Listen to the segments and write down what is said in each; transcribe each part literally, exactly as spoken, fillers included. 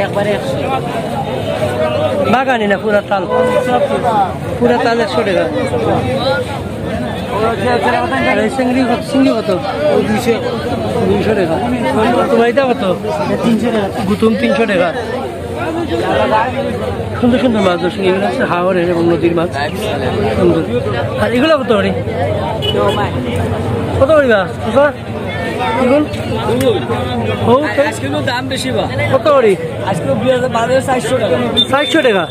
একবারে একশো। বাগানি না পুরা তাল? পুরা তাল একশো টাকা। আর এই চিংড়ি কত, চিংড়ি কত? দুইশো। দুইশো টাকা। তোমার এটা কত? তিনশো টাকা। গুতুম তিনশো টাকা। সুন্দর সুন্দর মাছ, দর্শক, এগুলো হচ্ছে হাওরের এবং নদীর মাছ। সুন্দর। আর এগুলো কত করে? কত করিবা? এগুলো? ও, আজকে তো দাম বেশি বা। কত করে? আজকে বিয়ার বাজারে চারশো টাকা। চারশো টাকা?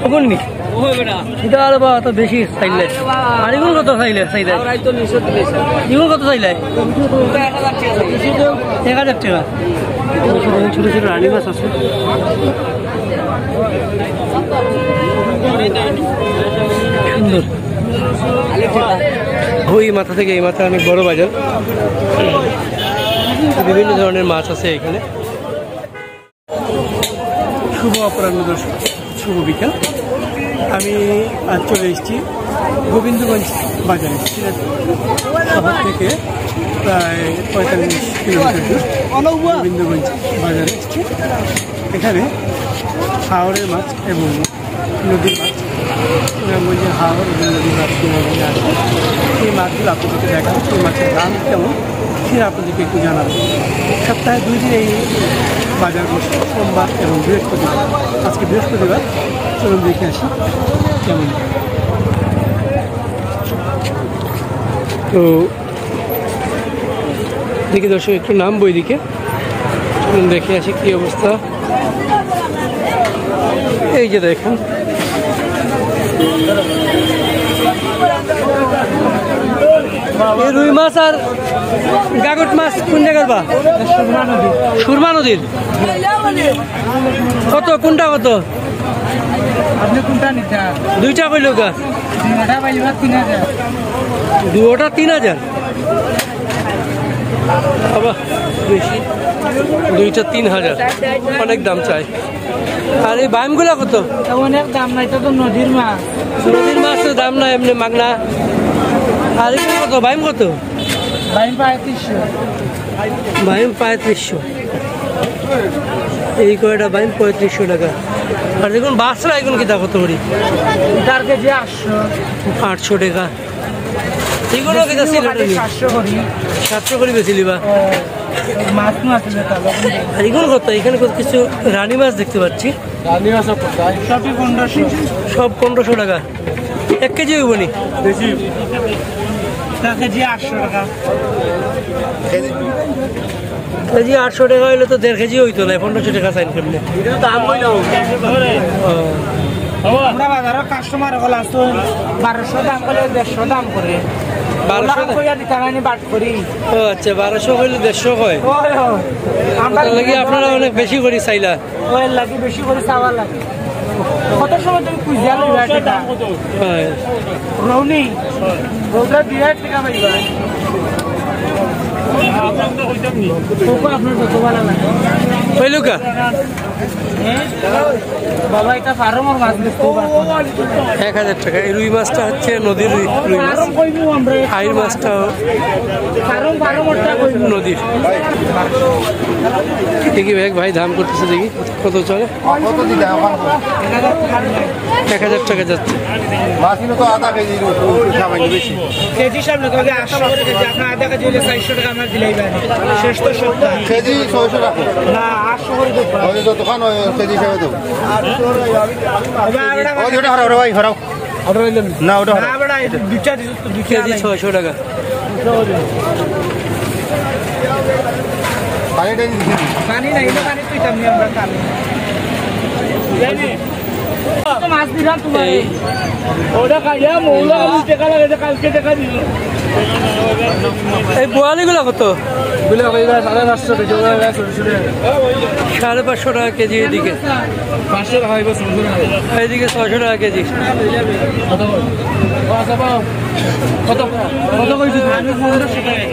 ওগুন নি? ও হবে না। এটা আরো বাবা, তো বেশি চাইলে। আরে বাবা। আর এগুলো কত চাইলে, চাইলে? আর এই তো নিশো তিরিশ। এগুলো কত চাইলে? ওটা এক হাজার টাকা চাইলে। এক হাজার টাকা। ছোট ছোট রানী মাছ আছে। সুন্দর। ওই মাথা থেকে এই মাথা অনেক বড় বাজার, বিভিন্ন ধরনের মাছ আছে এখানে। শুভ অপরাহ্ন দর্শক, শুভ বিকাল। আমি আজ চলে এসেছি গোবিন্দগঞ্জ বাজারে, সিলেট শহর থেকে প্রায় পঁয়তাল্লিশ কিলোমিটার দূর গোবিন্দগঞ্জ বাজারে এসেছি। এখানে হাওরের মাছ এবং নদীর মাছ, সুনামগঞ্জের হাওর এবং নদীর মাছ সুনামগঞ্জে আসে। এই মাছগুলো আপনাদেরকে দেখাবো, এই মাছের দাম কেমন সেটা আপনাদেরকে একটু জানাবো। সপ্তাহে দুই দিন এই বাজার বসে, সোমবার এবং বৃহস্পতিবার। আজকে বৃহস্পতিবার, চলুন দেখে আসি কেমন। তো দেখি দর্শক, একটু নামবো এদিকে, চলুন দেখে আসি কি অবস্থা। এই যে দেখেন, এই রুই মাছ আর গাগট মাছ কোন জায়গার বা? সুরমা নদীর। কত, কোনটা কত? আপনি কোনটা নিতে? দুইটা কইল গা। দুইটা পাইবা তিন হাজার। দুইটা তিন হাজার? বাবা, বেশি। দুইটা তিন হাজার, অনেক দাম চাই। আর এই বাইমগুলা কত? অনেক দাম নাই, এটা তো নদীর মাছ। নদীর মাছ তো দাম নাই, এমনি মাগনা। আর এগুলো কত? বাইম কত? বাইম পঁয়ত্রিশশো। বাইম পঁয়ত্রিশশো। এই কয়টা বাইম পঁয়ত্রিশশো টাকা। আর দেখুন বাসরা এখন কিতা কত করি? চার কেজি আটশো। আটশো টাকা। এগুলো কিতা সিলেটে নেই? সাতশো করি। সাতশো করি বেশি লিবা। মাছ মাছ। আর এগুলো কত? এখানে কত কিছু রানী মাছ দেখতে পাচ্ছি। রানী মাছ সব কোথায়? সবই পনেরোশো। সব পনেরোশো টাকা। এক কেজি হইব নি? বেশি। এক কেজি আটশো টাকা। কেজি আটশো টাকা হইলে তো দেড় কেজি হইতো না, পনেরোশো টাকা চাইন করলে। এটা তো দাম কই না? ও। আমরা বাজারর কাস্টমার অকল আছে, বারোশো দাম করে, দেড়শো দাম করে। বারোশো ওলা কইয়া দিতা নানি বাট করি। ও আচ্ছা, বারোশো কইলে দেড়শো কয়। ওই, ওই। আমরা ওটার লাগি আপনারা অনেক বেশি করি চাইলা। ওই লাগি বেশি করি চাওয়া লাগে। কত সময় তুমি কুইজা লইবা এটা? হ্যাঁ। রৌনি, রৌটা বিরাট টাকা পাইবা। ওকে আপনার যত ভালো লাগে। কইলুকা? হ্যাঁ? বাবা, এটা ফার্মর মাছ, বুঝতে পারছো না। এক হাজার টাকা। এই রুই মাছটা হচ্ছে নদীর রুই, রুই মাছ। ফার্ম কইবো আমরা। আইর মাছটা ফার্ম, ফার্ম ওটা কইবো। নদীর। দেখি ভাই, ভাই দাম করতেছে, দেখি কত চলে। কত দিতে হয় ওখানে? এক হাজার টাকা যাচ্ছে। মাছগুলো তো আধা কেজি, সামান্য বেশি। কেজি সব লোক আগে আটশো করে কেজি, আপনার আধা কেজি হলে চারশো টাকা আমার দিলেই পারে। শেষ তো সপ্তাহ। কেজি ছয়শো রাখো। না, আটশো করে দেবো। ওই তো দোকান, ওই কেজি হিসাবে দেবো। ওই ওটা হরাও রে ভাই, হরাও। না, ওটা হরাও। না, বেটা, এই দুইটা দিছো তো, দুইটা কেজি নাই। ছয়শো টাকা। পানিটা দিচ্ছি। পানি নাই, এটা পানি তুই তেমনি আমরা খাবো। তো মাছ দিলাম তোমার। এই ওটা খাইয়া মৌলা আমি টাকা লাগে, এটা কালকে টাকা দিল। এই বোয়ালিগুলো কত? বুলে ভাই, ভাই, সাড়ে পাঁচশো টাকা, ভাই, ভাই, ছোট ছোট। সাড়ে পাঁচশো টাকা কেজি এদিকে। পাঁচশো টাকা হইব, ছয়শো টাকা হইব। এইদিকে ছয়শো টাকা কেজি। কত? কত? কত? কত কইছি? আমি পনেরোশো টাকা।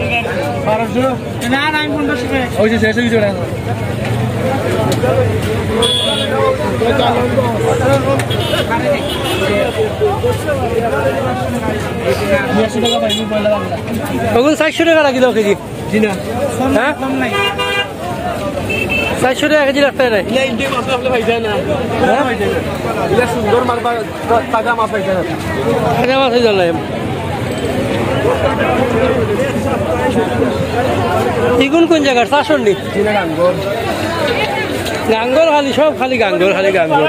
বারোশো? না, না, আমি পনেরোশো টাকা। ওই যে শেষ হয়ে গেছে ওটা। বিরাশি টাকা পাইবি, পয়লা লাগবে। ওগুলো চারশো টাকা রাখি দাও কেজি। জি না। হ্যাঁ? কম নাই। চাইরশো টেকা কেজি রাখতে নাই। ইলা ইন্ডিয়া মাছ আপনি পাইছেন না? হ্যাঁ? ইলা সুন্দর মাছ বা তা-, তাজা মাছ পাইছেন না? তাজা মাছ অই যার লাগি। ইগুন কোন জাগার? চাষর নি? জি না, গাঙ্গর। গাঙ্গর খালি, সব খালি গাঙ্গর, খালি গাঙ্গর।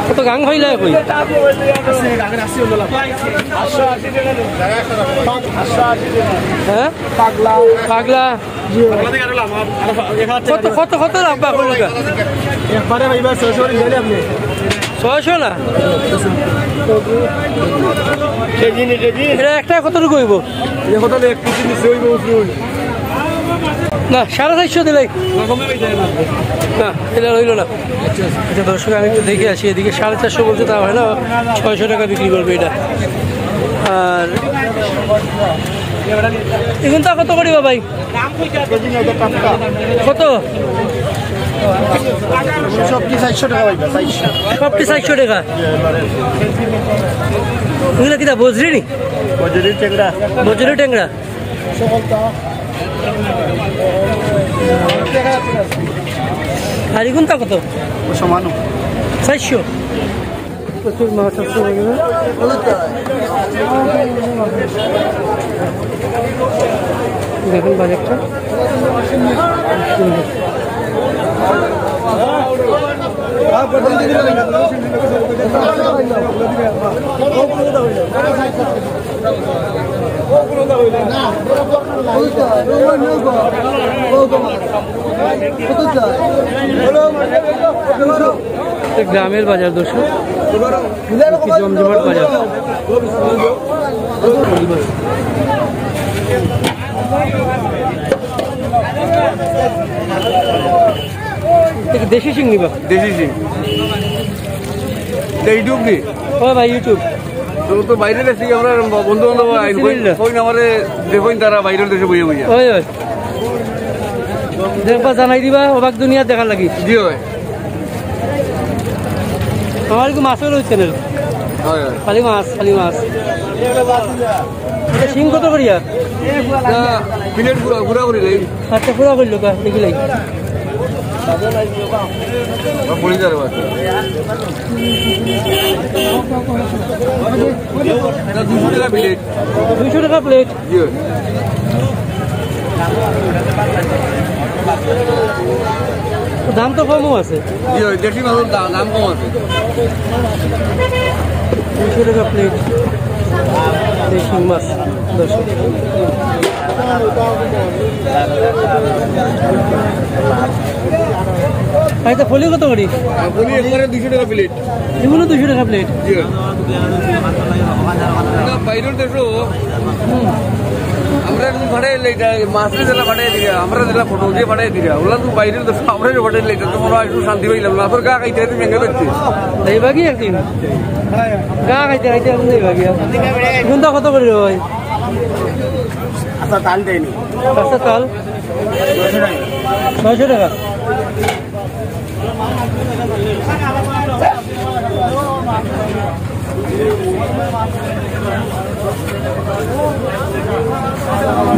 কত গাং হইলে কই? আছে, গাঙ্গের আছে, ওগুলো। হ্যাঁ? পাগলা। পাগলা। কত, কত, কত রাখবা কইলকা? একবারে ভাইবা ছয়শো করে দিলে আপনি। ছয়শো না? কেজি নি, কেজি। এটা একটা কতটুকু হইব? এটা কত এক কেজি নিচে হইব, উপরে হইব। না, সাড়ে চারশো দিলাই। না, কমে হইতে না। না, এটা হইল না। আচ্ছা, দর্শক, আমি একটু দেখে আসি, এদিকে সাড়ে চারশো বলছে, তা হয় না, ছয়শো টাকা বিক্রি করবে এটা। আর এগুনতা কত করিবা ভাই? কত? সবটি চাইরশো টাকা ভাই, চাইরশো। সবটি চাইরশো টাকা। এগুলা কিতা বজরি নি? বজরি টেংরা। বজরি টেংরা। আর এগুনতা কত? সমান। চাইরশো। প্রচুর মাছ আছে এখানে। দেখেন বাজারটা। একটা গ্রামের বাজার, দর্শক, কি জমজমাট বাজার। এটা কি দেশি শিং নিবা? দেশি শিং। এটা YouTube নি? ও ভাই, YouTube। তো, তো বাইরে দেখছি আমরা বন্ধু বান্ধব আইন, কই, বিসমিল্লাহ। কই না আমারে দেখইন তারা বাইরের দেশে বইয়া বইয়া। ওই, ওই। দেখবা, জানাই দিবা, অবাক দুনিয়া দেখার লাগি। জি ভাই। আমার কি মাছও রয়েছে না? হয়, হয়। খালি মাছ, খালি মাছ। এটা শিং কত করিয়া? না, প্লেট গুড়া, গুড়া করি দেই। আচ্ছা, পুরা করলো কা, দেখি লাই। পড়ে যাবে। এটা দুশো টাকা প্লেট। দুইশো টাকা প্লেট। জি। দাম তো কমও আছে। জি, ওই দেশি মাছের দা-, দাম কম আছে। দুইশো টাকা প্লেট। দেশি মাছ, দশ। আচ্ছা, ফলি কত করি? আর ফলি একবারে দুইশো টাকা প্লেট। এগুলো দুইশো টাকা প্লেট। জি। না, বাইরের দেশও আমরা এখন পাঠাই দিলে এটা, মাছরে যেটা পাঠাই দিলে, আমরা যেটা ফটো দিয়ে পাঠাই দিলে, ওগুলা তো বাইরের দেশ, আমরা যে পাঠাই দিলে, এটা তো মনে হয় একটু শান্তি পাইলাম না। তোর গা খাইতে খাইতে ভেঙে যাচ্ছে। যাইবা কি একদিন? গা খাইতে খাইতে এখন যাইবা কি? কোনটা কত করে রে ভাই? আচ্ছা, তাল দেয়নি। আচ্ছা, তাল? ছয়শো টাকা।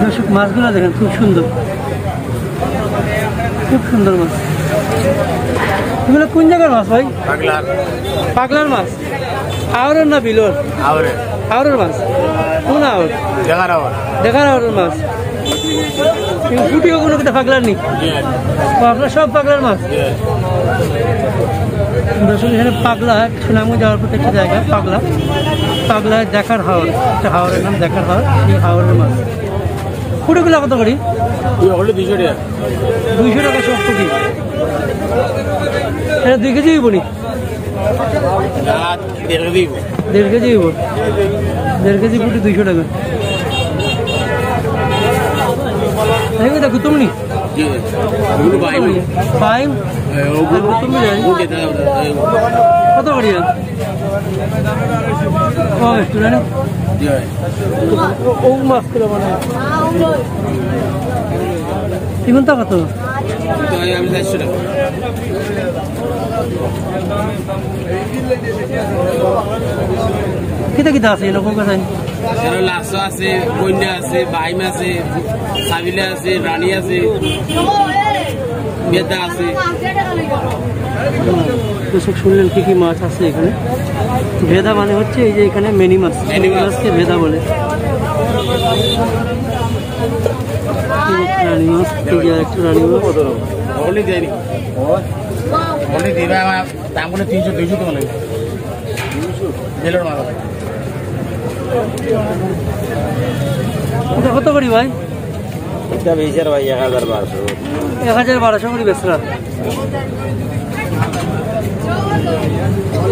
দর্শক, মাছগুলো দেখেন, খুব সুন্দর, খুব সুন্দর মাছ। এগুলো কোন জায়গার মাছ ভাই? পাগলার। পাগলার মাছ? আওরের না বিলর? আওরের। আওরের মাছ? কোন আওর? দেখার আওর। দেখার আওরের মাছ। এই ফুটিও কোনো কিতা পাগলার নি? জি। ও, আপনার সব পাগলার মাছ? জি। দর্শক, এখানে পাগলা, সুনামগঞ্জ যাওয়ার পথে একটা জায়গা, পাগলা। পাগলা দেখার হাওর, একটা হাওরের নাম দেখার হাওর, এই হাওরের মাছ। ফুটিগুলা কত করি? ওই হলো দুইশো টাকা। দুইশো টাকা সব ফুটি। এটা দুই কেজি হইব নি? না, দেড় কেজি হইব। দেড় কেজি হইব। দেড় কেজি ফুটি দুইশো টাকা। এই ওটা গুতুম নি? জি। ওগুলো বাইম। বাইম? হ্যাঁ, ওগুলো। আর গুতুম নি জানি। ওগুলো যেটা, ওটা, ওটা। কত করি আর? ও, একটু জানি। জি ভাই। ও, ও মাছ কিলো মানে। চিকনটা কত? তো ভাই, আমি চারশো টাকা। কিতা কিতা আছে এরকম কথা? এর লাসো আছে, কইন্যা আছে, বাইম আছে, সাবিলা আছে, রানী আছে। ভেদা আছে। দর্শক শুনলেন কি কি মাছ আছে এখানে। ভেদা মানে হচ্ছে এই যে এখানে মেনি মাছ, মেনি মাছ। মাছকে ভেদা বলে। এই যে রানী মাছ, এই যে আরেকটা রানী মাছ। অলি দেয়নি। অলি দিবে আমার দাম বলে তিনশো, দুইশো টাকা লাগে। বেলুন মাছ। এটা কত করি ভাই? এটা বেচার ভাই এক হাজার বারোশো। এক হাজার বারোশো করি বেচরা।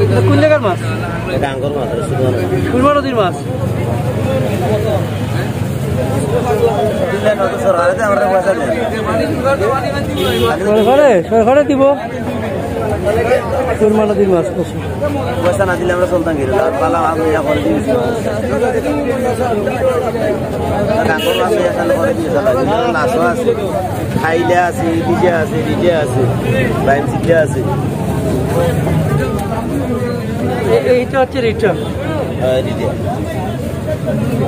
এটা কোন জায়গার মাছ? এটা আঙ্কর মাছ, এটা সুরমা নদী। সুরমা নদীর মাছ। সরকারে তো আমরা পয়সা দেয়। সরকারে, সরকারে দিব। সুরমা নদীর মাছ বেশি। পয়সা না দিলে আমরা চলতাম কি? আর পালা মাছ ইয়া করে দিয়েছি। কাঁকড় মাছ ইয়া খালি করে দিয়েছে। লাশও আছে, খাইলে আছে, ইলিশে আছে, রিটে আছে, বাইম চিটে আছে। এ-, এইটা হচ্ছে রিটা। হ্যাঁ, রিটে।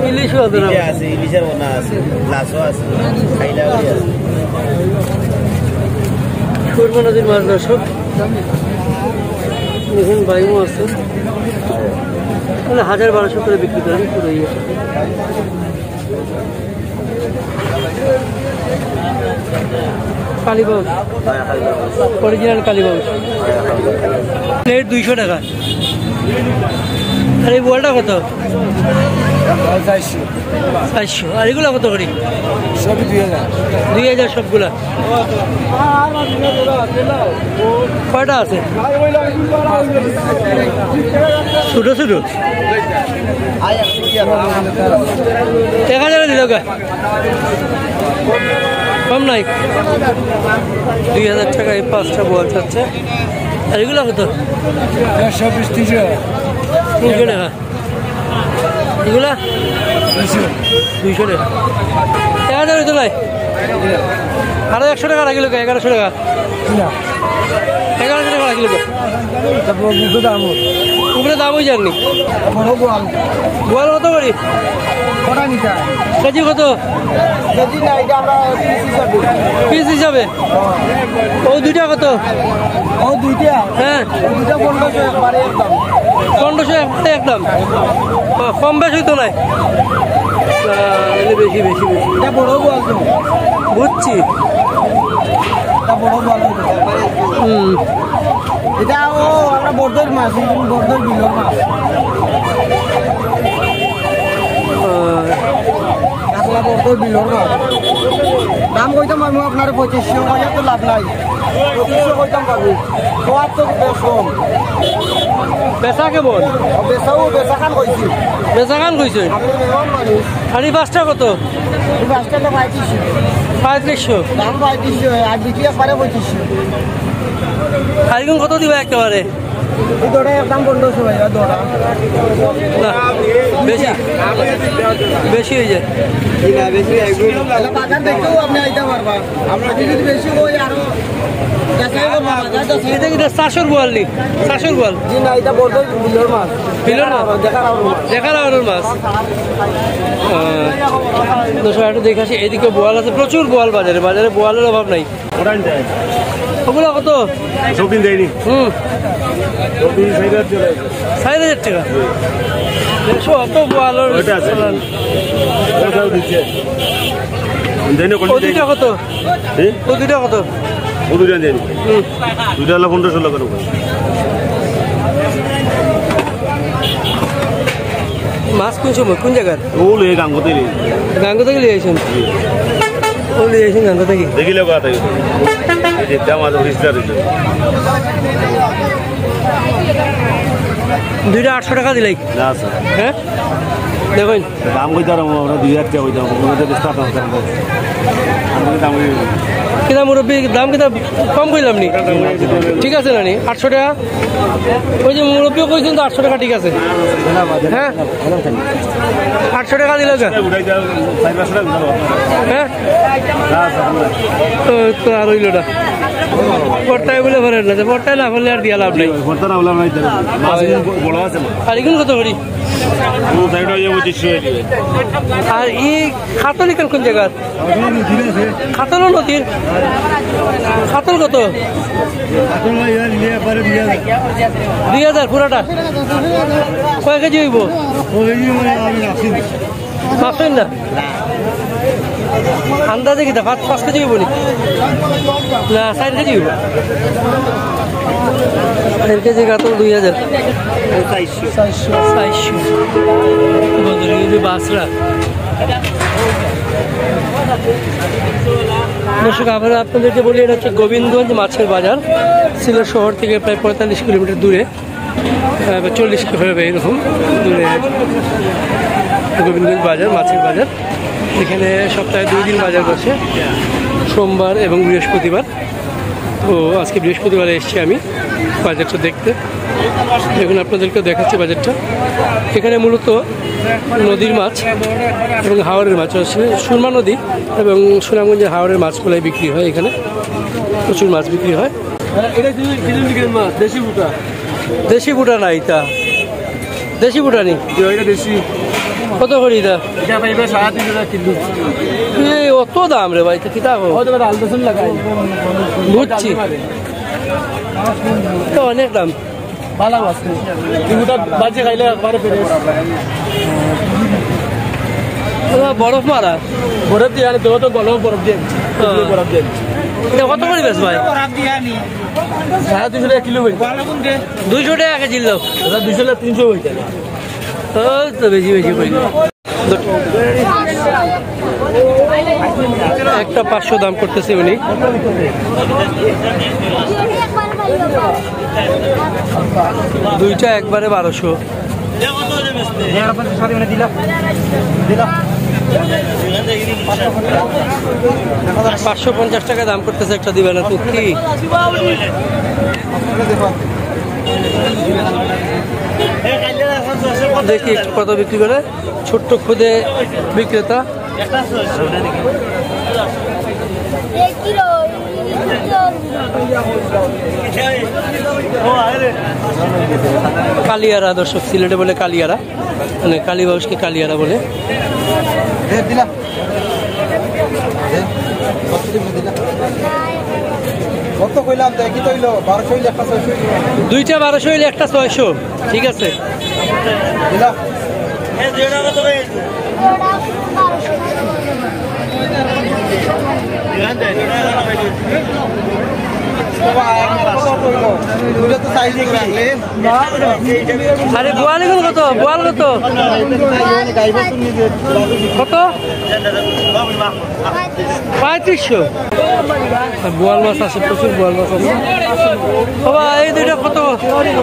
ইলিশও আছে না? রিটে আছে, ইলিশের বোনা আছে, লাশও আছে, খাইলে আছে। সুরমা নদীর মাছ দর্শক। দেখুন, বাইমও আছে। মানে হাজার বারোশো করে বিক্রি করেন পুরো ইয়ে। কালীবাউস, অরিজিনাল কালীবাউস। প্লেট দুইশো টাকা। আর এই বোয়ালটা কত? চারশো। চারশো। আর এগুলা কত করি? সবই দুই হাজার। দুই হাজার সবগুলা। কয়টা আছে? ছোট ছোট। এক হাজারে দিল গা। কম নাই। দুই হাজার টাকা এই পাঁচটা বোয়াল চাচ্ছে। আর এগুলা কত? একশো বিশ, তিনশো। তিনশো টাকা। এগুলা? দুইশো। দুইশো টাকা। এক হাজার হইতো নাই? আরো একশো টাকা রাখিল কে? এগারোশো টাকা। না। এগারোশো টাকা রাখিল কে? তারপর দুশো দাম ওর। উপরে দাম হয়ে যায়নি। বড় গোয়াল। গোয়াল কত করি? কটা নিতে হয়? কেজি কত? কেজি না, এটা আমরা পিস হিসাবে। পিস হিসাবে? ও দুইটা কত? ও দুইটা? হ্যাঁ। ও দুইটা পনেরোশো একবারে একদম। পনেরোশো একবারে একদম? ও, কম বেশ হইতো নাই? না, এটা বেশি, বেশি, বেশি। এটা বড় গোয়াল তো। বুঝছি। এটা বড় গোয়াল হইতো। হুম। এটা ও আমরা বড়দের মাছ, এই জন্য বড়দের বিলর মাছ। আহ। কাতলা বড়দের বিলর মাছ। দাম কইতাম আমি আপনার পঁচিশশো, কইয়া তো লাভ নাই। পঁচিশশো কইতাম পারবো। তোমার তো বেশ কম। বেচা কেমন? বেচাও, বেচা খান কইছি। বেচা খান কইছে? আপনি মেহমান মানুষ। আর এই পাঁচটা কত? এই পাঁচটা তো পঁয়ত্রিশশো। পঁয়ত্রিশশো? দাম পঁয়ত্রিশশো, আর বিক্রি একবারে পঁচিশশো। আর এখন কত দিবা একেবারে? এই দুটা একদম পনেরোশো ভাই, আর দুটা। না, বেশি, বেশি হয়ে যায়। জি না, বেশি একদম। তাহলে বাজার দেখতেও আপনি আইতে পারবা। আমরা যদি বেশি হই আরো যাচাই করবো, বাজার যাচাই। এটা কি চাষের বোয়াল নি? চাষের বোয়াল? জি না, এটা বড় বিলর মাছ। বিলর মাছ? দেখার আওয়ার মাছ। দেখার আওয়ার মাছ। আহ, দর্শক, একটু দেখে আসি, এদিকে বোয়াল আছে, প্রচুর বোয়াল বাজারে, বাজারে বোয়ালের অভাব নাই। ওগুলা কত? সব দিন দেয়নি। হুম। সব দিন চার হাজার চলে আসে। চার হাজার টাকা? দেখছো, অত বোয়ালর ওইটা আছে। চালান। ওটাও দিচ্ছে। দেয়নি, কোনো ও দুইটা দেয়নি। কত? জি? ও দুইটা কত? ও দুইটা দেয়নি। হুম। দুইটা হলো পনেরোশো টাকার উপরে। মাছ কোন সময়, কোন জায়গার? ও লয়ে গাঙ্গতে লয়ে। গাঙ্গ থেকে লয়ে আইছেন? ও লয়ে আইছেন গাঙ্গ থেকে? দেখিলে কথা এই যে দাম আছে, রিস্টার হইছে। দুইটা আটশো টাকা দিলাই? না, স্যার। হ্যাঁ? দেখুন। দাম কইতে পারবো, আমরা দুই হাজার টাকা কইতে পারবো, ওনাদের বিস্তার দাম কইতে পারবো। আমি দাম কই। কিনা মুরব্বী, দাম কিনা কম কইলাম নি? ঠিক আছে না নি? আটশো টাকা? ওই যে মুরব্বী কইছেন তো আটশো টাকা ঠিক আছে। হ্যাঁ? আটশো টাকা দিলে তো? হ্যাঁ? তো, তো আর হইল না। পড়তায় বলে পারেন না, তো পড়তায় না পারলে আর দিয়া লাভ নাই। পড়তা না বলে আমরা দিতে পারি। মাছ কিন্তু ব-, বড় আছে না। আর এগুন কত করি? ও, সাইড হয়ে যাবে, পঁচিশশো হয়ে যাবে। আর এই কাতল ইখান কোন জায়গার? কাতলও নদীর। কাতল কত? কাতল ভাই, এবার নিলে একবারে দুই হাজার। দুই হাজার পুরাটা? কয় কেজি হইব? ও, এই যে মানে আমি রাখছি। পাঁচশো না? আন্দাজে কিতা? পাঁচ, পাঁচ কেজি হইব নি? না, চার কেজি হইব। চার কেজি কাতল দুই হাজার। চারশো। চারশো। বদলি যদি বাসরা। দর্শক, আবার আপনাদেরকে বলি, এটা হচ্ছে গোবিন্দগঞ্জ মাছের বাজার, সিলেট শহর থেকে প্রায় পঁয়তাল্লিশ কিলোমিটার দূরে। আহ, চল্লিশ কিলোমিটার এরকম দূরে গোবিন্দগঞ্জ বাজার, মাছের বাজার। এখানে সপ্তাহে দুই দিন বাজার বসে, সোমবার এবং বৃহস্পতিবার। তো আজকে বৃহস্পতিবারে এসেছি আমি বাজারটা দেখতে। এখন আপনাদেরকে দেখাচ্ছি বাজারটা। এখানে মূলত নদীর মাছ এবং হাওরের মাছ, আসলে সুরমা নদী এবং সুনামগঞ্জের হাওরের মাছগুলাই বিক্রি হয় এখানে। প্রচুর মাছ বিক্রি হয়। এটা কিন্তু কিলোমিটার মাছ, দেশি বুটা। দেশি বুটা না এটা? দেশি বুটা নি? জি, এটা দেশি। কত করি এটা? এটা ভাই, এবার সাড়ে তিনশো টাকা কিলো। এ, অত দাম রে ভাই, তো কিতা হো? ও, তো আলু রসুন লাগাই। বুঝছি। তো অনেক দাম। ভালো আছে। এই বুটা বাজে খাইলে একবারে ফ্রেশ। ও, বরফ মারা। বরফ দিয়ে আনে, তো, তো গরম বরফ দিয়ে। হ্যাঁ। বরফ দিয়ে। এটা কত করি বেশ ভাই? সাড়ে দুইশো টাকা কিলো ভাই। দুইশো টাকা কেজি লোক। দাদা, দুইশো না তিনশো হয়ে যায়। ও, তো বেশি বেশি করি। একটা পাঁচশো দাম করতেছে উনি। দুইটা একবারে বারোশো। পাঁচশো পঞ্চাশ টাকা দাম করতেছে একটা, দিবে না তো কি? দেখি একটু কত বিক্রি করে ছোট্ট খুদে বিক্রেতা। কালিয়ারা, দর্শক, সিলেটে বলে কালিয়ারা, মানে কালী বাউসকে কালিয়ারা বলে। কত কইলাম, দেখি তো হইলো, বারোশো হইলে একটা ছয়শো। দুইটা বারোশো হইলে একটা ছয়শো, ঠিক আছে। দিলাম। আরে, বোয়াল এগুলো কত? বোয়াল কত? কত? পঁয়ত্রিশশো। আর বোয়াল মাছ আছে, প্রচুর বোয়াল মাছ আছে। বাবা, এই দুইটা কত?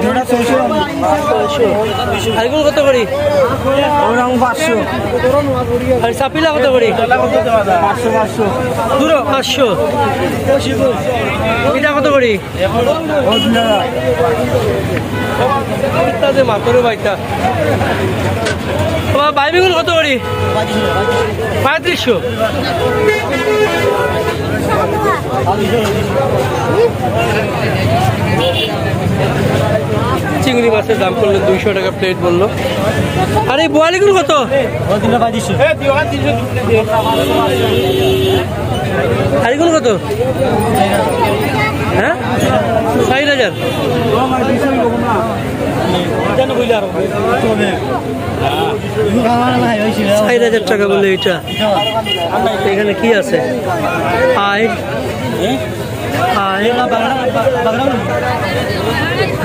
দুইটা ছয়শো। ছয়শো। আর এগুলো কত করি? ওরকম পাঁচশো। আর চাপিলা কত করি? পাঁচশো, পাঁচশো। দুটো পাঁচশো। এটা কত করি? ও, দুই হাজার। ইত্যাদি মাত্র বাইটা। বাবা, বাইবিগুলো কত করি? পঁয়ত্রিশশো। চিংড়ি মাছের দাম করলো দুইশো টাকা প্লেট বললো। আর এই বোয়ালিগুলো কত? আর এগুলো কত? হ্যাঁ, চার হাজার। চার হাজার টাকা বলে এটা। এখানে কি আছে? আয়, আয়।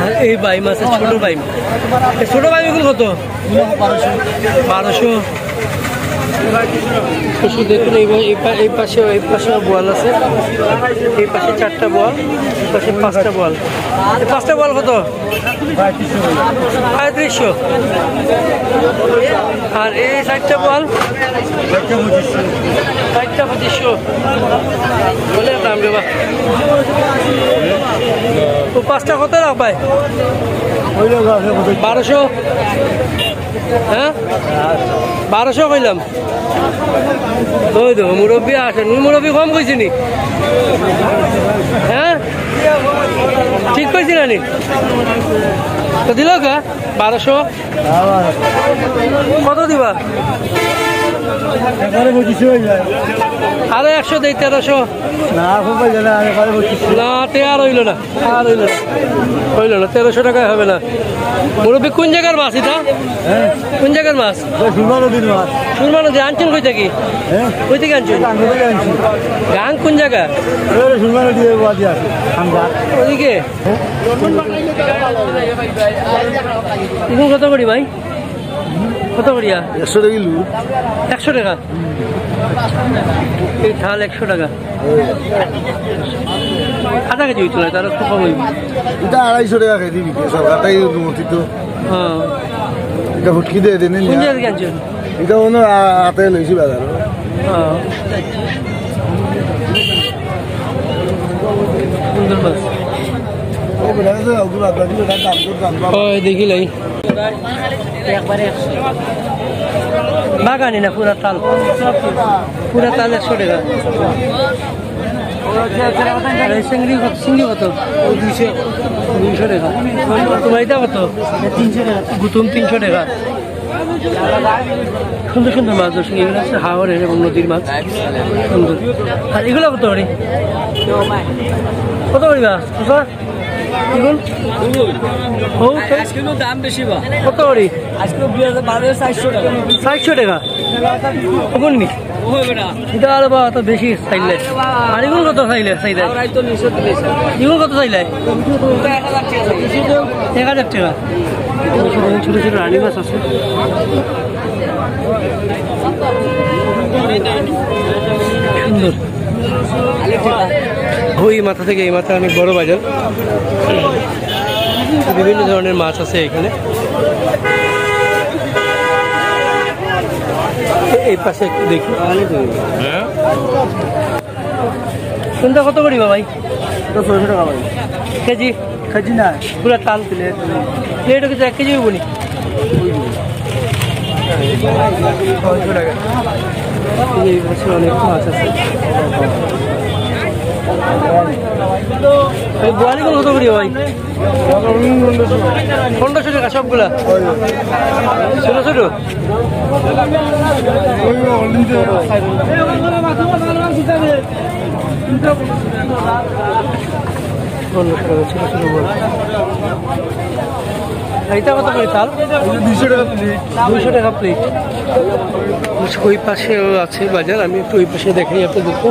আর এই বাইম আছে, ছোট বাইম। এই ছোট বাইম এগুলো কত? বারোশো। দর্শক দেখুন, এই পা-, এই পা-, এই পাশে, এই পাশে বোয়াল আছে, এই পাশে চারটা বোয়াল, এই পাশে পাঁচটা বোয়াল। এই পাঁচটা বোয়াল কত? পঁয়ত্রিশশো। আর এই চারটা বোয়াল? চারটা পঁচিশশো। বলে দাম রে বা। ও পাঁচটা কত রাখ ভাই? বারোশো। হ্যাঁ, বারোশো কইলাম। ওই দেখো, মুরব্বি আসেন, মুরব্বি কম কইছি নি? হ্যাঁ, ঠিক কইছি না নি? তো দিল কা বারোশো? কত দিবা? একেবারে পঁচিশশো হয়ে যায়। আরো একশো দেই, তেরোশো। না, খুব হয়ে যায় না, একেবারে পঁচিশশো। না, তে আর হইল না, আর হইল না, হইল না, তেরোশো টাকায় হবে না। মুরব্বী, কোন জায়গার মাছ এটা? হ্যাঁ। কোন জায়গার মাছ? এটা সুরমা নদীর মাছ। সুরমা নদী আনছেন কই থেকে? হ্যাঁ। কই থেকে আনছেন? এটা আনতে থেকে আনছি। গাং কোন জায়গা? এটা সুরমা নদীর বাদে আছে, খানদার। ওদিকে? এখন কত করি ভাই? কত করিয়া? একশো টাকা কিলো। একশো টাকা? এই থাল একশো টাকা। আধা কেজি হইতো না, তার একটু কম হইব। এটা আড়াইশো টাকা কেজি বিক্রি, সরকারটাই অনুমোদিত। হ্যাঁ। এটা হুটকি দিয়ে দেন। কোন জায়গা থেকে আনছেন? এটা অন্য আ-, হাতে লইছি বাজার। হ্যাঁ। সুন্দর মাছ। ও, বেটা, তো ওগুলো আপনার কিন্তু দাম দর দাম। ওই দেখি লাই। বাগানি না, পুরা তাল। পুরা তাল একশো টাকা। আর এই চিংড়ি কত? চিংড়ি কত? দুইশো। দুইশো টাকা। তোমার এটা কত? তিনশো টাকা। গুতুম তিনশো টাকা। সুন্দর সুন্দর মাছ, দর্শক, এগুলো হচ্ছে হাওরের এবং নদীর মাছ। সুন্দর। আর এগুলো কত করি? কত করি বা? এগুলো? ও, আজকে তো দাম বেশি বা। কত করি? আজকে দুই হাজার বারো, চারশো টাকা। চারশো টাকা? ওগুন নি? ও হবে না। এটা আরে বা, তো বেশি চাইলে। আর এগুলো কত চাইলে? চাইলে। আমরা এই তো নিশো তিরিশ। এগুলো কত চাইলে? এক হাজার টাকা। এক হাজার টাকা। ছোট ছোট রানী মাছ আছে। সুন্দর। ওই মাথা থেকে এই মাথা অনেক বড় বাজার, বিভিন্ন ধরনের মাছ আছে এখানে। এই পাশে একটু দেখি। হ্যাঁ। কোনটা কত করি বা ভাই? এটা ছয়শো টাকা ভাই। কেজি? কেজি না, পুরা তাল। প্লেট। প্লেটও কিন্তু এক কেজি হইব নি? ছয়শো টাকা। এই পাশে অনেক মাছ আছে। এই বোয়ালিগুলো কত করি ভাই? পনেরোশো টাকা সবগুলা। ছোট ছোট। পনেরোশো টাকা ছোট ছোট বড়। আর এটা কত করে তাল? দুইশো টাকা প্লেট। দুইশো টাকা প্লেট। ওই পাশেও আছে বাজার, আমি একটু ওই পাশে দেখাই আপনাদেরকে।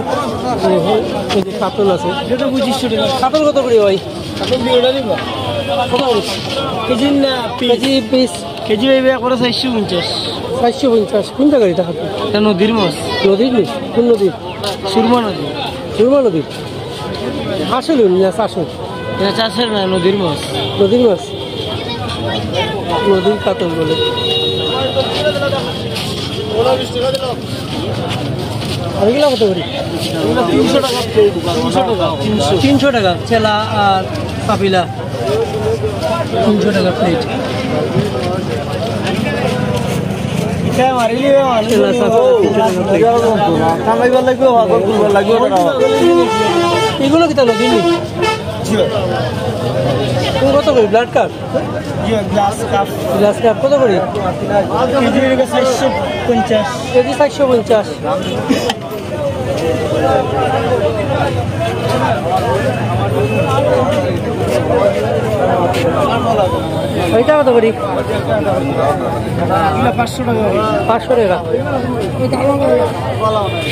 এই যে কাতল আছে। এটা পঁচিশশো টাকা। কাতল কত করে ভাই? কাতল দিয়ে ওটা নিবা। কত করে? কেজি না পিস? KG piece. কেজি হইবে একবারে চারশো পঞ্চাশ। চারশো পঞ্চাশ। কোন জায়গার এটা কাতল? এটা নদীর মাছ। নদীর নি? কোন নদী? সুরমা নদী। সুরমা নদী? আসলে না, চাষের। এটা চাষের না, নদীর মাছ। নদীর মাছ? নদীর কাতল বলে। আর এগুলো কত করি? তিনশো টাকা প্লেট। তিনশো টাকা। তিনশো। তিনশো টাকা চেলা আর পাপিলা। তিনশো টাকা প্লেট। এটা মারিলি, মারিলি। চেলা সাতশো, তিনশো টাকা প্লেট। কামাইবার লাগবে, ভাগর করবার লাগবে, টাকা। এগুলো কিতা নদীর নি? জি। তুমি কত করি ব্লাড কাপ? জি, গ্লাস কাপ। গ্লাস কাপ কত করি? কেজি হইল চারশো পঞ্চাশ। কেজি চারশো পঞ্চাশ। ওইটা কত করি? এগুলো পাঁচশো টাকা। পাঁচশো টাকা।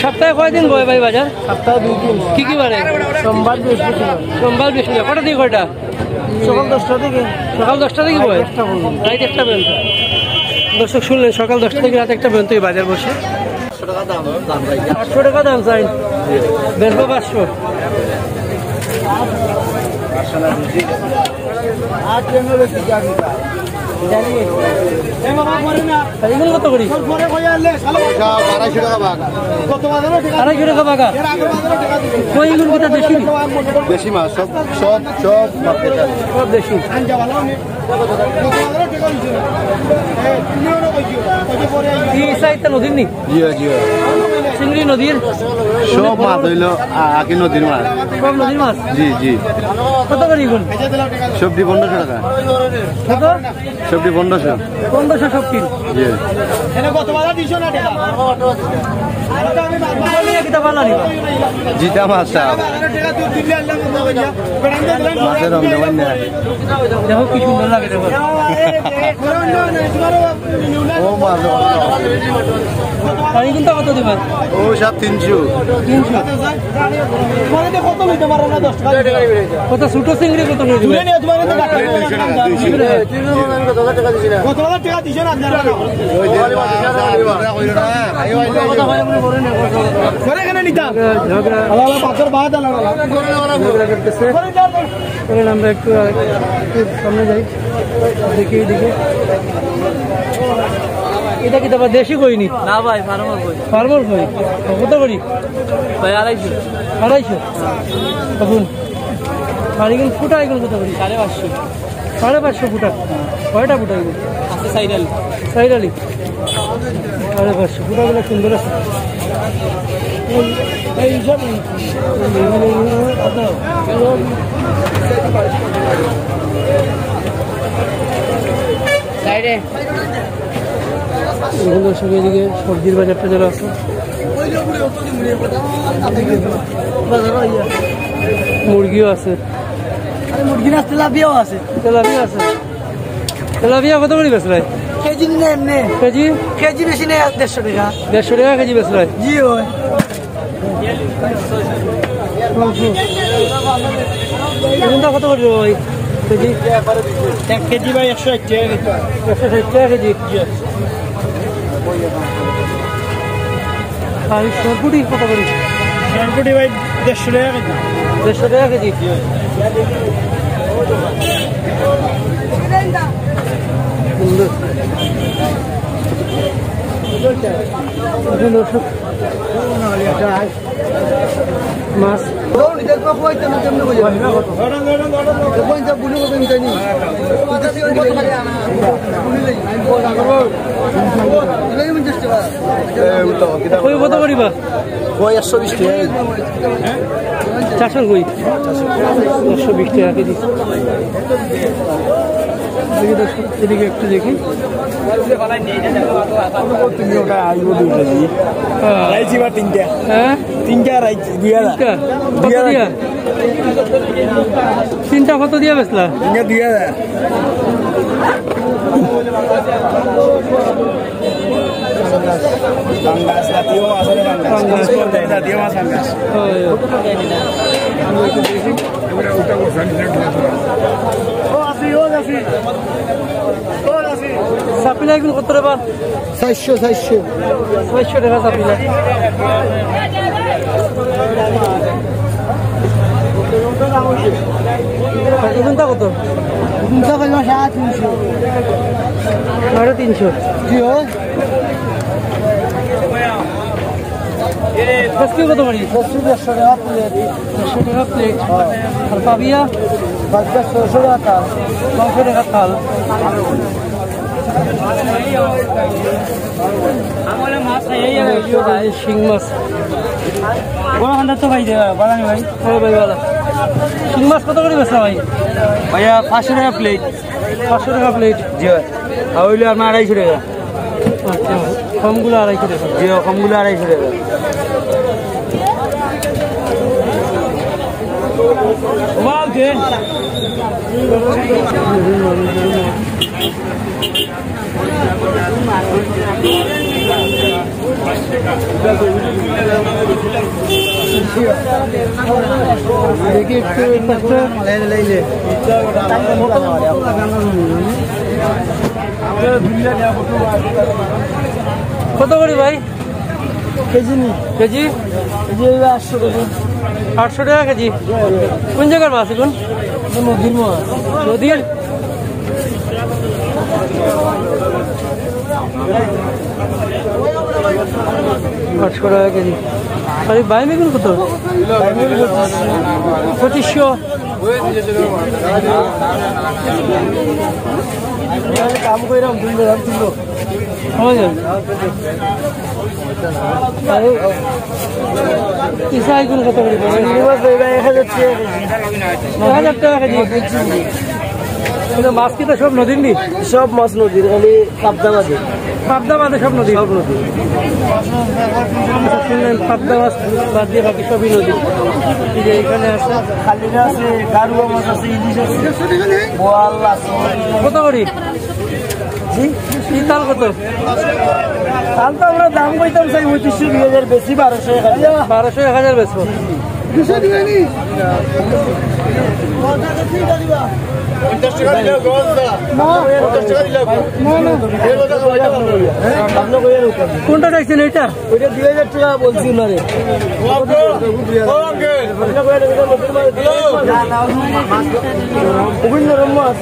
সপ্তাহে কয়দিন বয় ভাই বাজার? সপ্তাহে দুই দিন। কি কি বারে? সোমবার, বৃহস্পতিবার। সোমবার, বৃহস্পতিবার। কটা থেকে কয়টা? সকাল দশটা থেকে। সকাল দশটা থেকে বয়? রাত একটা পর্যন্ত। রাত একটা পর্যন্ত। দর্শক শুনলেন, সকাল দশটা থেকে রাত একটা পর্যন্ত এই বাজার বসে। আটশো টাকা দাম চাই। বেচবো পাঁচশো। আর এগুলো কত করি? সব আড়াইশো টাকা ভাগ। আড়াইশো টাকা ভাগা। কই এগুলো কোথা দেশি? দেশি মাছ, সব, সব, সব মাছ দেশি। সব দেশি। এই সাইডটা নদীর নি? জি অয়, জি অয়। চিংড়ি নদীর? সব মাছ অইলো আ-, আকি নদীর মাছ। সব নদীর মাছ? জি, জি। কত করি ইগুন? সবটি পনেরোশো টাকা। কত? সবটি পনেরোশো। পনেরোশো সবটি? জি। কিতা বালা নি বা? জিতা মাছ সাব। মাছের রং দেওয়ার না। দেখো কি সুন্দর লাগে, দেখো। ও মাছ। আর ইগুনতা কত দিবা? ও সাব তিনশো। তিনশো। কত ছোট চিংড়ি কত করি দিবা? দুইশো টাকা, দুইশো। করে কেন নিতাম? আলা, আলা, পাথর বাদ আলা, আলা। চলেন আমরা একটু, আহ, একটু সামনে যাই, দেখি এইদিকে। ইটা কিতা বা দেশি কই নি? না ভাই, ফার্মের কই। ফার্মের কই? কত করি? ভাই, আড়াইশো। আড়াইশো? তখন আর ইগুন ফুটা, ইগুন কত করি? সাড়ে পাঁচশো। সাড়ে পাঁচশো ফুটা। কয়টা ফুটা ইগুন? আছে সাইডালি। সাইডালি? সাড়ে পাঁচশো। ফুটাগুলো সুন্দর আছে। এই, এই সব সাইডে। এখন দর্শক, এদিকে সবজির বাজার টাজার আছে। মুরগিও আছে। আরে, মুরগি না, তেলাপিয়াও আছে। তেলাপিয়া আছে। তেলাপিয়া কত করি বেচরায়? কেজি নি না এমনে? কেজি? কেজি বেশি নেই, দেড়শো টাকা। দেড়শো টাকা কেজি বেচরায়? জি অয়। এগুনতা কত করি ভাই? কেজি? এক কেজি ভাই একশো ষাইট টাকা কেজি। একশো ষাইট টাকা কেজি। আর এই সরপুটি কত করি? সরপুটি ভাই দেড়শো টাকা কেজি। দেড়শো টাকা কেজি। সুন্দর। এখন দর্শক, মাছ। কই কত করিবা? কই একশো বিশ টাকা। চারশো কই? একশো বিশ টাকা কেজি। দেখি দর্শক, এদিকে একটু দেখি। তুমি ওটা আইবো দুই কেজি। হ্যাঁ। রাইছি বা তিনটা। হ্যাঁ? তিনটা রাইছি, দুই হাজার। তিনটা? কত দিয়া? তিনটা কত দিয়া বেচলা? তিনটা দুই হাজার। পাঙ্গাস, জাতীয় মাছ, আরে পাঙ্গাস। পাঙ্গাস। জাতীয় মাছ, পাঙ্গাস। হয়। চাপিলা ইগুন কত রে বা? চাইরশো, চাইরশো। চাইরশো টাকা চাপিলা। ইগুনতা কত? ইগুনতা কইবা সাড়ে তিনশো। সাড়ে তিনশো। জি অয়। কচু কত করি? কচু দেড়শো টাকা প্লেট। দেড়শো টাকা প্লেট। আর পাবিয়া? পাবিয়া ছয়শো টাকা থাল। ছয়শো টাকা থাল। শিং মাছ। বড় খান্ডার তো ভাই দেওয়া, বালা নি ভাই? হ্যাঁ ভাই, বালা। শিং মাছ কত করি বেচরা ভাই? ভাইয়া, পাঁচশো টাকা প্লেট। পাঁচশো টাকা প্লেট? জি ভাই। আর অইলো আপনার আড়াইশো টাকা। আচ্ছা, কমগুলা আড়াইশো টাকা। জি, কমগুলা আড়াইশো টাকা। দেখি একটু, একটু। কত করি ভাই? কেজি নি? কেজি? কেজি অইলো আটশো টাকা। আটশো টাকা কেজি? কোন জাগার মাছ ইগুন? ইটা নদীর মাছ। নদীর? আটশো টাকা কেজি। আর এই বাইম ইগুন কত? বাইম ইগুন পঁচিশশো। পঁচিশশো। কাম কইরাম, দুই গ্রাম তুলবো। হয় না? আর ইসা এখন কত করে? চিংড়ি মাছ ভাই, ভাই, এক হাজার টাকা কেজি। এক হাজার টাকা কেজি। কিন্তু মাছ কি তো সব নদীর নি? সব মাছ নদীর, খালি পাবদা বাদে। পাবদা বাদে সব নদী? সব নদী। শুনলেন, পাবদা মাছ বাদ দিয়ে বাকি সবই নদী। এই যে এখানে আছে। খালিরা আছে, গারুয়া মাছ আছে, ইলিশ আছে, বোয়াল আছে। কত করি? জি? এই তাল কত? তাল তো আমরা দাম কইতাম চাই পঁচিশশো, দুই হাজার, বেশি বারোশো, এক হাজার। বারোশো, এক হাজার বেচবো। দুশো দিবেনি? পঞ্চাশ টাকা দিলে গজ দা। না। পঞ্চাশ টাকা দিলে গজ। না, না। এই কথা কইতে পারবো না। কোনটা চাইছেন এইটা? ওইটা দুই হাজার টাকা বলছি ওনারে। ও আঙ্কেল। খুবই নরম মাছ।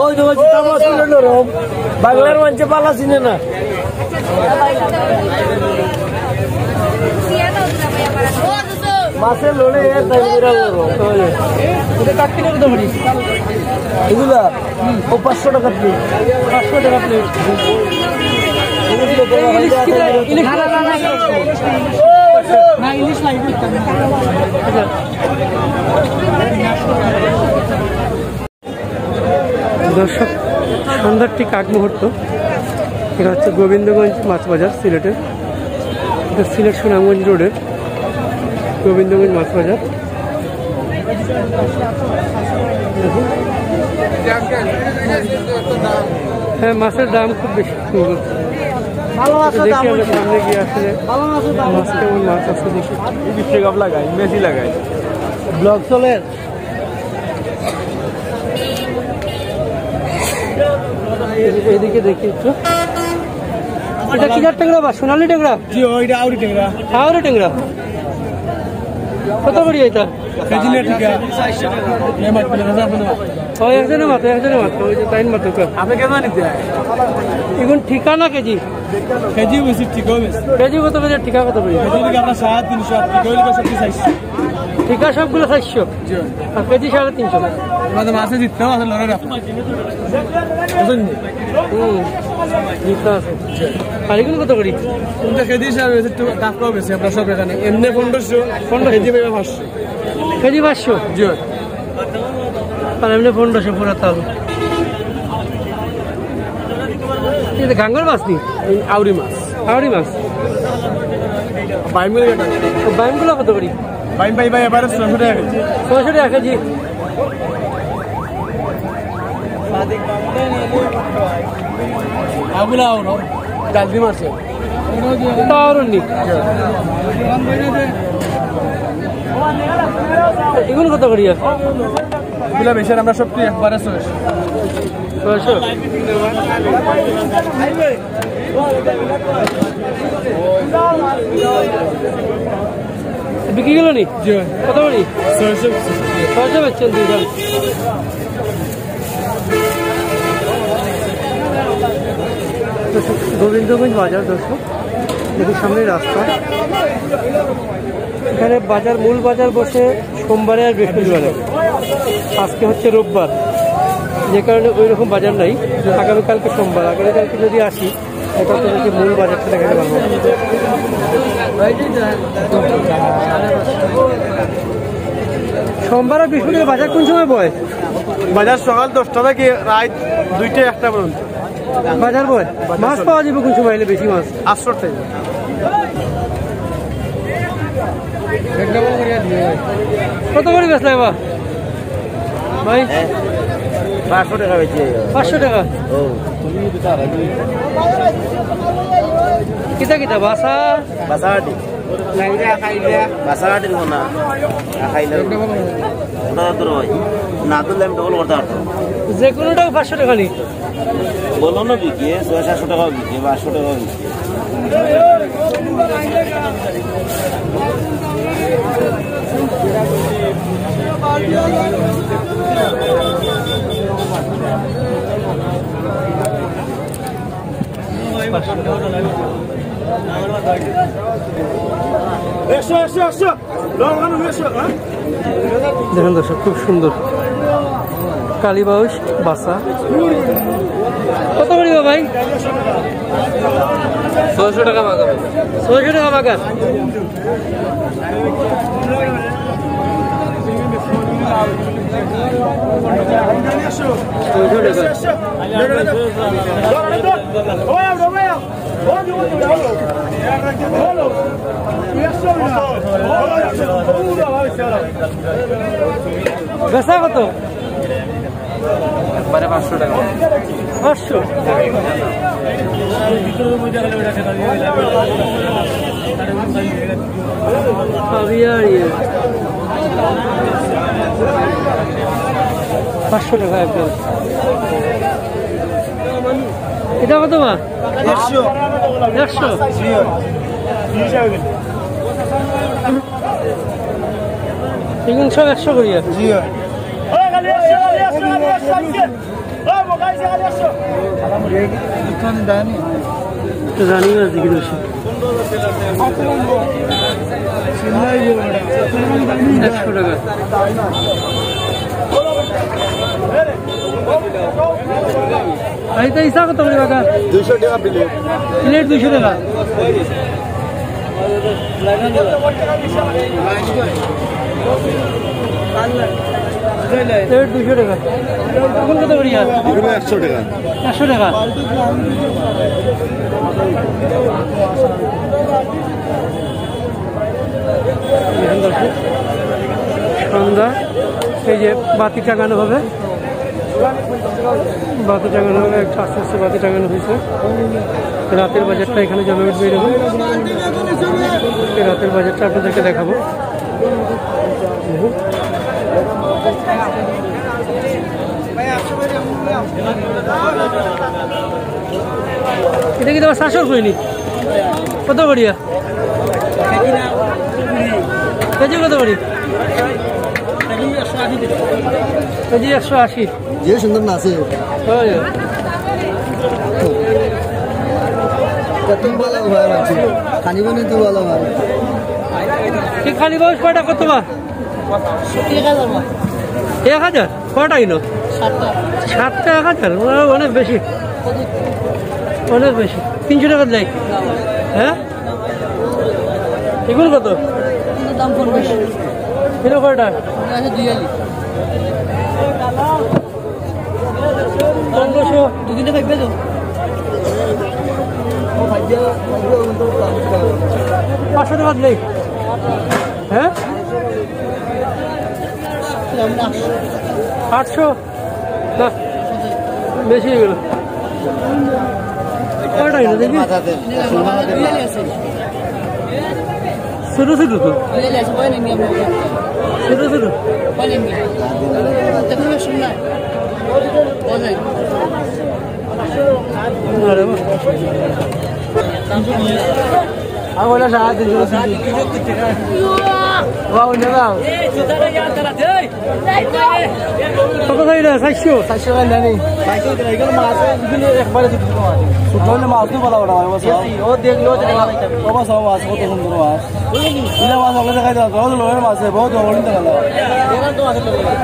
ওই তো বলছি, তা মাছ খুবই নরম। বাংলার মানষে পালা চিনে না। মাছে লড়ে এর তাই এরা বড়। এটা কাটতে কত দাম? এগুলা? ও পাঁচশো টাকা প্লেট। পাঁচশো টাকা প্লেট। ইলিশ কিতা? ইলিশ না, না, না, না। না, ইলিশ নাই, ইলিশ নাই। আচ্ছা। দর্শক, সন্ধ্যার ঠিক আগ মুহূর্ত। এটা হচ্ছে গোবিন্দগঞ্জ মাছ বাজার সিলেটের। এটা সিলেট সুনামগঞ্জ রোডের গোবিন্দগঞ্জ মাছ বাজার। দেখুন। হ্যাঁ, মাছের দাম খুব বেশি। ভালো আছে, দেখি দাম আমরা হয়েছে। সামনে গিয়ে আসলে ভালো আছে, দাম মাছ হয়েছে। কেমন মাছ আছে দেখি। বিশ টাকা লাগাই, বেশি লাগাই। ব্লগ চলে। এদিকে দেখি একটু। এটা কি জাত টেংরা বা সোনালী টেংরা? জি, ওইটা আউরি টেংরা। আউরি টেংরা। কত করি এটা? কেজি না ঠিকা? ও, একজনে মাত্র, একজনে মাত্র, ওই যে তাইন মাত্র। আপনি কেমন নিতে? এখন ঠিকা না কেজি? কেজি বেশি, ঠিকাও বেশি। কেজি কত করে, ঠিকা কত করে? কেজি থেকে আপনার সাড়ে তিনশো, আর ঠিকা হইলে সব চারশো। ঠিকা সবগুলো চারশো? জি। আর কেজি সাড়ে তিনশো? আমাদের মাছে জিততে হবে, আসলে লড়াই রাখতে হবে। বুঝলেন নি? হুম, জিততে আছে। আর এগুলো কত করি? কোনটা কেজি হিসাবে একটু দাম কম বেশি, আমরা সব এখানে। এমনি পনেরোশো, পনেরোশো। কেজি পাইবে পাঁচশো। কেজি পাঁচশো? জি। আর এমনি পনেরোশো পুরা তাল। এটা গাঙ্গর মাছ নি? এই আউরি মাছ। আউরি মাছ। বাইমগুলো এটা। তো বাইমগুলো কত করি? বাইম পাই ভাই, এবারে ছয়শো টাকা কেজি। ছয়শো টাকা কেজি। আগুলা আউর। ডালদি মাছ। এটা আউর নি? এগুলো কত করিয়া? এগুলা বেশি, আমরা সব একবারে ছয়শো। ছয়শো। বিক্রি গেল নি? জি। কত করি? ছয়শো। ছয়শো বেচছেন দুইজন। গোবিন্দগঞ্জ বাজার, দর্শক, দেখি সামনে রাস্তা। এখানে বাজার, মূল বাজার বসে সোমবারে আর বৃহস্পতিবারে। আজকে হচ্ছে রোববার, যে কারণে ওই রকম বাজার নাই। আগামীকালকে সোমবার, আগামীকালকে যদি আসি, এটা আপনাদেরকে মূল বাজারটা দেখাতে পারবো। সোমবার আর বৃহস্পতিবার বাজার কোন সময় বয়? বাজার সকাল দশটা থেকে রাত দুইটা একটা পর্যন্ত। বাজার বয়? মাছ পাওয়া যাবে কোন সময় এলে বেশি মাছ? আটশো টাকা। কত করে বেচলে এবার ভাই? পাঁচশো টাকা বেচি। পাঁচশো টাকা? ও। কিতা কিতা বাসা? বাসাটি। বাসাটি না। খাইলে। ওটা তো রয়। না তুললে আমি ডবল করতে পারতাম। যে কোনোটাও পাঁচশো টাকা নি? বললাম না বিকে, ছয় সাতশো টাকা বিকে, পাঁচশো টাকা বিকে। একশো, একশো, একশো। লঙ্কানো একশো, হ্যাঁ? দেখেন দর্শক, খুব সুন্দর কালীবাউস বাসা। কত করি গো ভাই? ছয়শো টাকা ভাগা। ছয়শো টাকা ভাগা। ছয়শো টাকা। বেচা কত? একবারে পাঁচশো টাকা। পাঁচশো। পাঁচশো টাকা একদম। এটা কত বা? একশো। একশো? জি। এগুলো সব একশো করিয়া? জি। তো জানি না, দেখি দর্শক। একশো টাকা। আর এটা ইসা কত করে কাকা? দুইশো টাকা প্লেট। প্লেট দুইশো টাকা। প্লেট দুইশো টাকা। এখন কত করিয়া? এগুলো একশো টাকা। একশো টাকা। এখন দর্শক, সন্ধ্যা, এই যে বাতি টাঙানো হবে। বাতি টাঙানো হবে, একটা আস্তে আস্তে বাতি টাঙানো হয়েছে। রাতের বাজারটা এখানে জমে উঠবে এরকম। এই রাতের বাজারটা আপনাদেরকে দেখাবো। এটা কি তোমার শাশুর হয়নি? কত করিয়া? কেজি কত করি? কেজি একশো আশি। যে সুন্দর নাচে। ওই। কত ভালা অয় মানষে। খানি বানাইতে ভালা অয়। ঠিক খানি বাউস কয়টা কত বা? এক হাজার? কয়টা কিলো? সাতটা। সাতটা এক হাজার? ও, অনেক বেশি। অনেক বেশি। তিনশো টাকা দেয়। হ্যাঁ? এগুলো কত? এগুলোর দাম পনেরোশো। কিলো কয়টা? এটা আছে দুই আলি। পনেরোশো। দুদিনে খাইবে তো? পাঁচশো টাকা দিলে। হ্যাঁ? আটশো? না, বেশি হয়ে গেল। কয়টা হইলো দেখি? ছোট ছোট তো। ছোট ছোট। আরে বাহ। আমি বলে সাড়ে তিনশো। বাবা, উঠে দাও। কত চাই রে? চারশো? চারশো টাকা নেয়নি। চারশো টাকা, এগুলো মাছ, এগুলো একবারে ছোট ছোট মাছ। ছোট হলে মাছ তো ভালো ওটা হয়, বস। ও দেখলো যে ও বাস, ও মাছ, কত সুন্দর মাছ। ইলা মাছ ওগুলো দেখাই দাও, বড় লোকের মাছ, বহুত বড় দেখা দাও।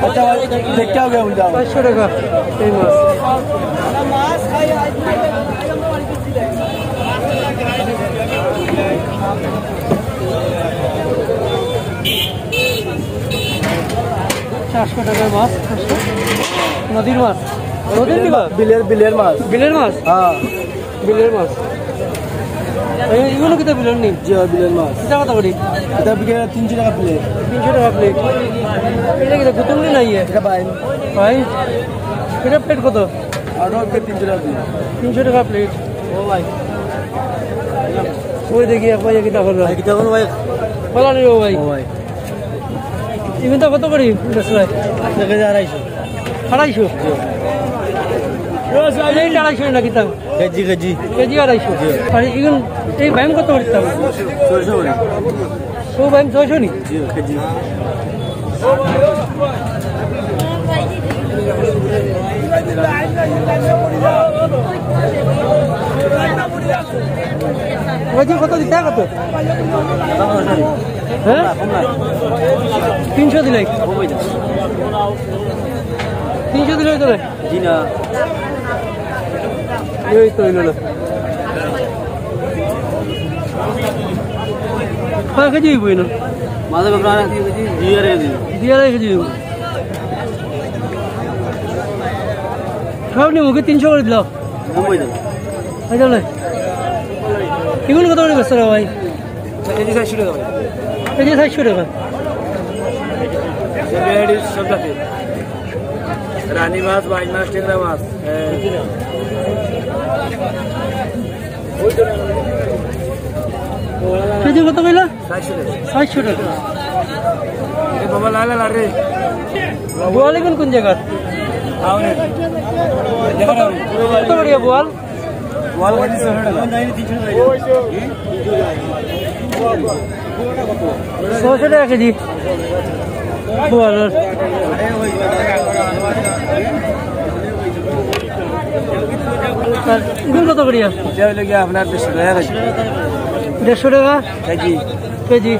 আচ্ছা ভাই, দেখতে হবে, উল্টা। চারশো টাকা এই মাছ। চারশো টাকার মাছ, চারশো। নদীর মাছ। নদীর কি মাছ? বিলের, বিলের মাছ। বিলের মাছ? হ্যাঁ। বিলের মাছ। এই, এগুলো কিতা বিলের নি? জি, হ্যাঁ, বিলের মাছ। এটা কত করি? এটা বিকেলে তিনশো টাকা প্লেট। তিনশো টাকা প্লেট। এটা কিতা গুতুম নি নাই? এটা বাইম। ভাই, এটা প্লেট কত? আরো একটা তিনশো টাকা প্লেট। তিনশো টাকা প্লেট। ও ভাই। ওই দেখি এক ভাই কিতা করলো। ভাই, কিতা করলো ভাই? বলা নেই ও ভাই। ও ভাই। ইগুনতা কত করি বেচরা? এক কেজি আড়াইশো। আড়াইশো? প্লেট আড়াইশো না কিতা? KG, KG. কেজি আড়াইশো। জি। আর ইগুন, এই বাইম কত করি দিতাম? ছয়শো করি। ও বাইম ছয়শো নি? জি, কেজি। ওই যে কত দিতা কত? হ্যাঁ? তিনশো দিলে? তিনশো দিলে তো? জি না। এই তো হইল না। হ্যাঁ, কেজি হইব না। মাঝে বাবা, দুই আড়াই কেজি। দুই আড়াই কেজি হইব। সব নিয়ে মুখে তিনশো করে দিল। নব্বই দাম। এই চলে। এগুলো কত করে বেচছো রে ভাই? এই যে চারশো টাকা ভাই। এই যে চারশো টাকা। সব জাতি। রানী মাছ, বাইন মাছ, টেংরা মাছ। হ্যাঁ। কেজি কত কইলা? চারশো টাকা। চারশো টাকা। এ বাবা, লাল লাল রে। বোয়ালি কোন কোন জায়গার? আউনে। কত, কত করিয়া বোয়াল? বোয়াল কেজি ছয়শো টাকা। ছয়শো টাকা কেজি। বোয়াল। আর ইগুন কত করিয়া? এটা হইলো গিয়া আপনার দেড়শো টাকা কেজি। দেড়শো টাকা? কেজি। কেজি।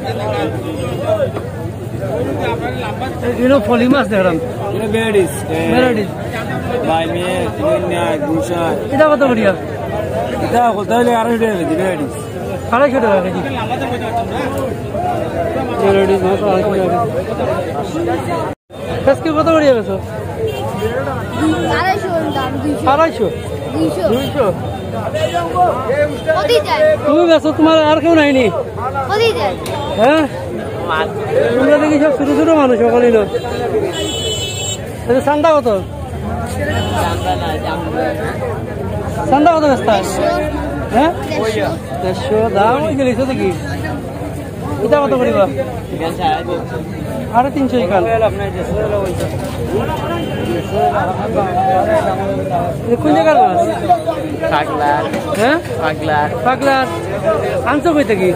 এগুলো ফলি মাছ দেখলাম। এটা বেড়িস। বেড়িস। ভাই, মেয়ে, তিন, গুলশা। এটা কত করিয়া? এটা কত হইলে আড়াইশো টাকা কেজি, বেড়িস। আড়াইশো টাকা কেজি। বেড়িস মাছ আড়াইশো টাকা। আজকে কত করিয়া বেচো? আড়াইশো দাম, দুইশো। আড়াইশো? দুইশো। দুইশো? কত যায়? তুমি বেচো, তোমার আর কেউ নাই নি? কত যায়? হ্যাঁ? তোমরা দেখি সব ছোট ছোট মানুষ, সকলেই না। আচ্ছা, চান্দা কত? চান্দা কত বেচতা? হ্যাঁ? দেড়শো। দাম ওই গেলিস তো কি? এটা কত করিবা? আরে তিনশো এখান। কোন জায়গার মাছ? পাগলা। হ্যাঁ? পাগলা। পাগলা। আনছো কই থেকে?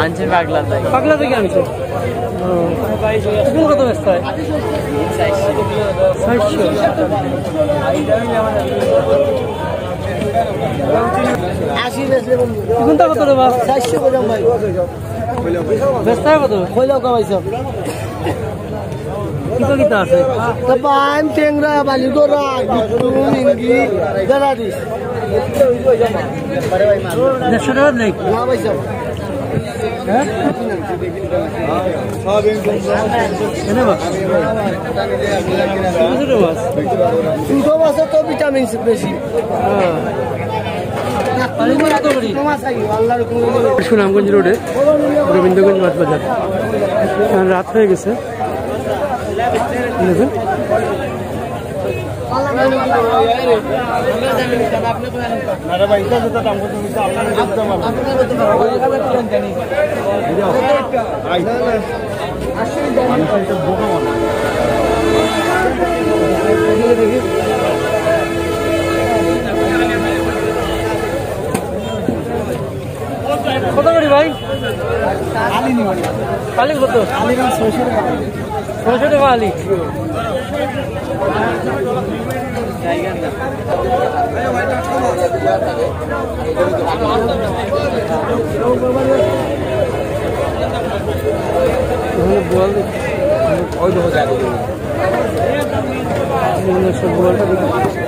আনছি পাগলা থেকে। পাগলা থেকে আনছো? ও। এগুলো কত বেচতা? চারশো। আশি বেচলে বন্ধু। কোনটা কত রে বাবা? চারশো করে ভাই। বেচতা কত? কইলাও কা ভাই সাহেব? কিতা কিতা আছে? তা বাইন, টেংরা, বালিগোরা, গিট্টু, মিঙ্গি, বেড়াডিস। দেড়শো টাকা নেই? না ভাই সাহেব। হ্যাঁ? এনে বা? ছোট ছোট মাছ। ছোট মাছে তো ভিটামিন বেশি। হ্যাঁ। সুনামগঞ্জ রোডে রবীন্দ্রগঞ্জ মাছ বাজার। কারণ রাত হয়ে গেছে। দেখুন। কত করি ভাই? আলি নি ভাই। আলি কত? আলি দাম ছয়শো টাকা। ছয়শো টাকা আলি। এখানে বল, ওই দেখো জায়গা। এখানে সব বলটা দেখি।